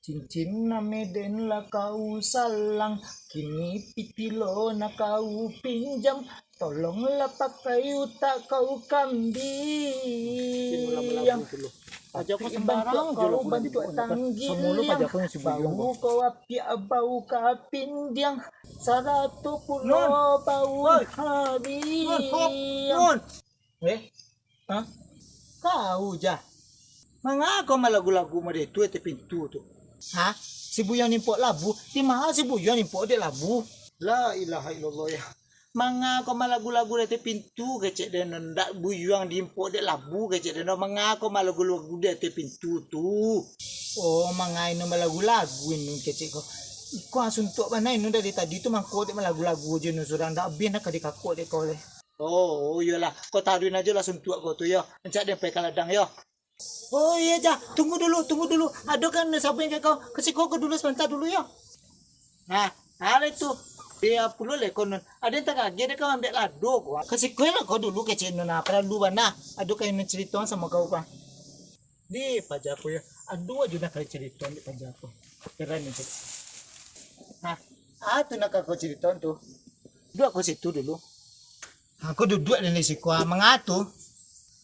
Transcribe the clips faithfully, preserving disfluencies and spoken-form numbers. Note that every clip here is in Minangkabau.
Cincin nan meden lah kau salang, kini pitih lo nak kau pinjam. Tolonglah pakai utak kau kambiang. Aja kau sembarang bantuak kau bantuak tanggiang. Bau kau apiak bau kapindiang. Sarato pulo bau hariang. Eh? Hah? Kau, Jah. Manga kau malagu-lagu mode tu ateh pintu tu? Hah? Si Buyuang nimpok labu? Di ma si Buyuang nimpok dek labu? La ilaha illallah, ya. Manga kau malagu-lagu di ateh pintu kecek den, ndak Buyuang diimpok dek labu kecek den. Manga kau malagu-lagu di ateh pintu tu? Oh, manga ino malagu-lagu ino kecek kau. Iko suntuak bana ino dari tadi tu mangko dek malagu-lagu ajo ino surang, ndak abih nak ka dikakok dek kau leh. Oh, oh, iyolah. Kau taruihan ajo lah suntuak kau tu, yo. Rancak den pai ka ladang, yo. Oh, iyo, Jah. Tunggu dulu, tunggu dulu. Ado kan sabuang ka kau. Ka siko kau dulu, sabanta dulu, yo. Nah, ado tu. Dia pulo leh kau, Nun. Ado nan tangah agiah dek kau ambiak lado kau. Ka siko lah kau dulu, kecek Nun. Apa lalu bana? Ado kan nan carito samo kau, kau. Di paja ko, yo. Ado ajo nak kau carito di paja ko. Keren ni, Cik. Nah, ah, tu nak kau carito tu. Duduak ko situ dulu. Ha, kau duduak di siko, ah, manga tu.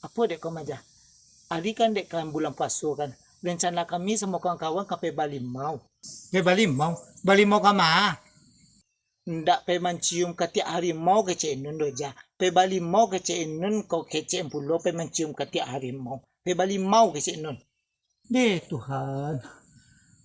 Apo dek kau, Jah? Ari kan dek kan bulan puaso kan. Rencana kami samo kawan-kawan ka pai balimau. Pai balimau? Balimau ka ma? Ndak pai mancium katiak harimau kecek Nun doh, Jah. Pai balimau kecek Nun, kau kecek pulo pai mancium katiak harimau. Pai balimau kecek Nun. Deh Tuhan.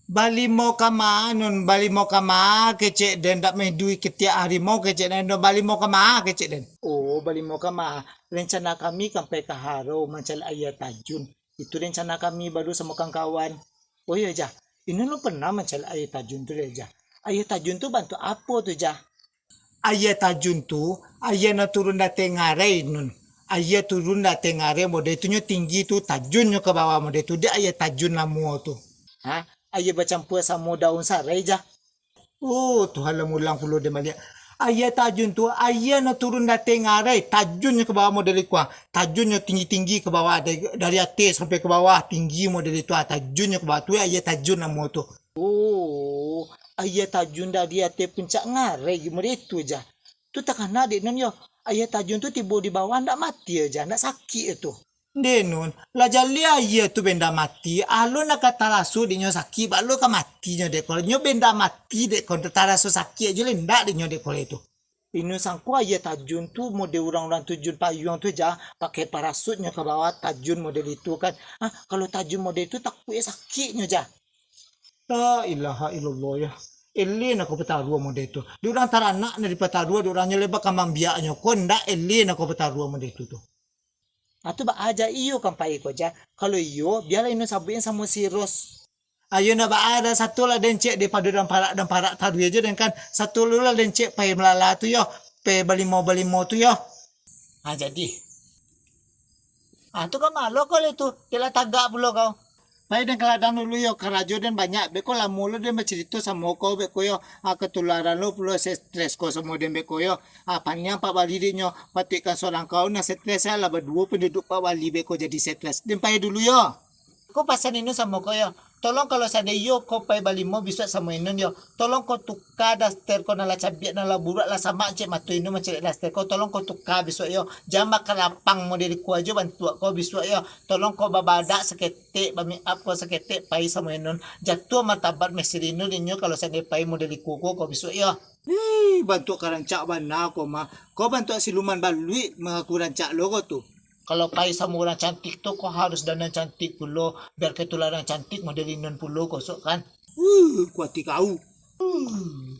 Balimau ka ma, Nun, balimau ka ma kecek den, ndak maidui katiak harimau kecek den, Nun, balimau ka ma kecek den. Oh, balimau ka ma. Rencana kami kan pai ka harau mancaliak aia tajun. Itu rencana kami baru samo kawan-kawan. Oh iyo, Jah. Inun lo pernah mancaliak aia tajun tu, Jah? Aia tajun tu bantuak apo tu, Jah? Aia tajun tu, aia nan turun dari ateh ngarai, Nun. Aia turun dari ateh ngarai model tu, nyo tinggi tu, tajun nyo ka bawah model tu, dek aia tajun namo tu. Ha? Aia bacampua samo daun sarai, Jah? Oh, Tuhan lah mulang pulo dek baliak. Aia tajun tu, aia nan turun dari ateh ngarai, tajun nyo ka bawah model iko. Tajun nyo tinggi-tinggi ka bawah, dari, dari ateh sampai ka bawah, tinggi model itu, ah, tajun nyo ka bawah tu, aia tajun namo tu. Oh, aia tajun dari ateh puncak ngarai model itu, Jah. Tu takana dek Nun yo. Aia tajun tu tibo di bawah ndak mati, Jah, ndak sakik tu. Ndeh Nun, lah jaleh aia tu benda mati, alun lah ka taraso dek nyo sakik, bak lo ka mati nyo dek ko, nyo benda mati dek ko, taraso sakik ajo lah indak dek nyo dek ko tu. Inun sangko aia tajun tu model urang-urang tajun payuang tu, Jah, pakai parasut nyo ka bawah tajun model itu kan. Ah, kalau tajun model itu takuik sakik nyo, Jah. La ilaha illallah, ya. Eleh nak ko pataruah model tu. Dek urang taranak nak dipataruah, dek urang nyo lebar ka mambiak nyo ko, ndak eleh nak ko pataruah model tu tu. Ah, tu baa, Jah, iyo kan pai ko, Jah? Kalau iyo, bialah inun sabuik samo si Ros. Ayo nak baa, dah satu lah den cek daripado damparak-damparak taruih ajo den kan. Satu lu lah den cek pai malala tu yo, pai balimau-balimau tu yo. Ah, jadi. Ah, tu kan malo kau le tu, kela tagak pulo kau. Pai den ka ladang dulu yo, karajo den banyak, beko lamo lo den bacarito samo kau beko yo. Ah, katularan lo pulo stres ko samo den beko yo. Ah, paniang Pak Wali dek nyo, patuikkan sorang kau nan stres, lah baduo panduduak Pak Wali beko jadi stres. Den pai dulu yo. Ko pasan inun samo kau yo. Tolong kalau sandai iyo kau pai balimau bisuak samo inun yo. Tolong kau tuka daster kau nan lah cabiak, nan lah buruak, lah samak cek mato inun mancaliak daster kau. Tolong kau tuka bisuak yo. Jan bakalapang model iko ajo bantuak kau bisuak yo. Tolong kau babadak saketek, bamake up kau saketek, pai samo inun. Jatuah martabat misteri inun inyo kalau sandai pai model iko ko kau bisuak yo. Hii, bantuak ka rancak bana kau mah. Kau bantuak siluman baluik mangaku rancak lo kau tu. Kalau pai samo urang cantik tu, kau harus dandan cantik pulo, biar katularan cantik model inun pulo kau sok kan. Uh, kuati kau. Uh.